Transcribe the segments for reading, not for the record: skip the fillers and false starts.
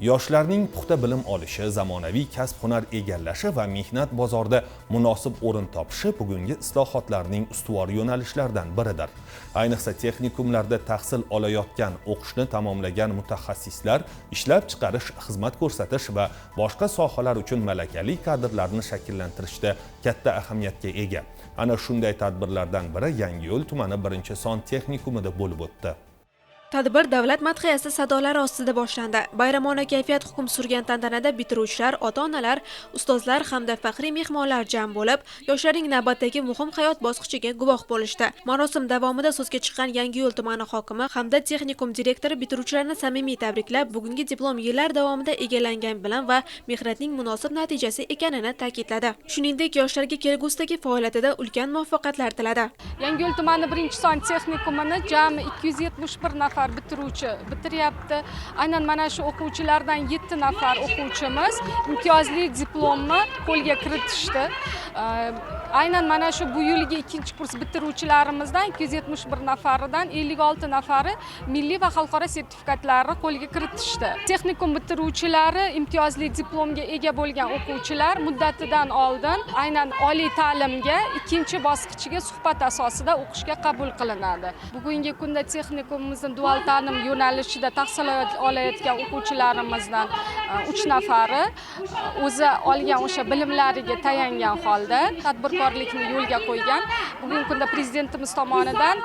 Yoshlarning puxta bilim olishi, zamonaviy kasb-hunar egallashi va mehnat bozorida munosib o'rin topishi bugungi islohotlarning ustuvor yo'nalishlaridan biridir. Ayniqsa texnikumlarda tahsil olayotgan, o'qishni tamomlagan mutaxassislar ishlab chiqarish, xizmat ko'rsatish va boshqa sohalar uchun malakali kadrlarni shakllantirishda katta ahamiyatga ega. Ana shunday tadbirlardan biri Yangiyo'l tumani 1-son texnikumida bo'lib o'tdi. Tadbir davlat madhiyasi sadolari ostida boshlandi. Bayramona kayfiyat hukm surgan tantanada bitiruvchilar, ota-onalar, ustozlar hamda faxriy mehmonlar jam bo'lib, yoshlarning navbatdagi muhim hayot bosqichiga guvoh bo'lishdi. Marosim davomida so'zga chiqqan Yangiyo'l tumani hokimi hamda texnikum direktori bitiruvchilarni samimiy tabriklab, bugungi diplom yillar davomida egallangan bilim va mehnatning munosib natijasi ekanini ta'kidladi. Shuningdek, yoshlarga kelgusidagi faoliyatida ulkan muvaffaqiyatlar tiladi. Yangiyo'l tumani 1-son texnikumini jami 271 nafar bitiruvchi bitiryapti. Aynan mana shu o'quvchilardan 7 nafar o'quvchimiz imtiyozli diplomni qo'lga kiritishdi. Aynan mana shu bu yilgi 2-kurs bitiruvchilarimizdan 271 nafaridan 56 nafari milliy va xalqaro sertifikatlarni qo'lga kiritishdi. Texnikum bitiruvchilari imtiyozli diplomga ega bo'lgan o'quvchilar muddatidan oldin aynan oliy ta'limga 2-bosqichiga suhbat asosida o'qishga qabul qilinadi. Bugungi kunda texnikumimizning dual ta'lim yo'nalishida tahsil olayotgan o'quvchilarimizdan 3 nafari o'zi olgan o'sha bilimlariga tayangan holda tadbirkorlikni yo'lga qo'ygan. Bugungi kunda prezidentimiz tomonidan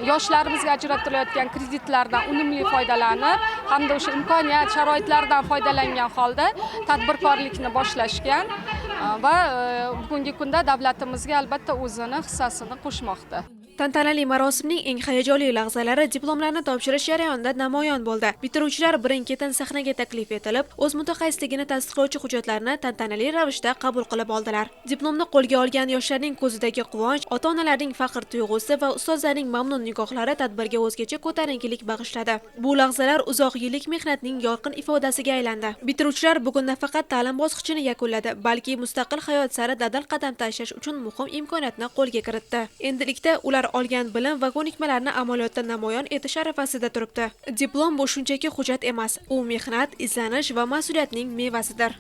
yoshlarimizga ajratilayotgan kreditlardan unumli foydalanib hamda o'sha imkoniyat sharoitlardan foydalangan holda tadbirkorlikni boshlashgan va bugungi kunda davlatimizga albatta o'zini hissasini qo'shmoqda. Tantanali marosimning eng hayajonli lahzalari diplomlarni topshirish jarayonida namoyon bo'ldi. Bitiruvchilar birin-ketin sahnaga taklif etilib, o'z mutaxassisligini tasdiqlovchi hujjatlarni tantanali ravishda qabul qilib oldilar. Diplomni qo'lga olgan yoshlarning ko'zidagi quvonch, ota-onalarning faxr tuyg'usi va ustozlarning mamnun nigohlari tadbirga o'zgacha ko'tarinkilik bag'ishladi. Bu lahzalar uzoq yillik mehnatning yorqin ifodasiga aylandi. Bitiruvchilar bugun nafaqat ta'lim bosqichini yakunladi, balki mustaqil hayot sari dadil qadam tashlash uchun muhim imkoniyatni qo'lga kiritdi. Endilikda ular olgan bilim va ko'nikmalarni amaliyotda namoyon etish arafasida turibdi. Diplom bu shunchaki hujjat emas, u mehnat, izlanish va mas'uliyatning mevasidir.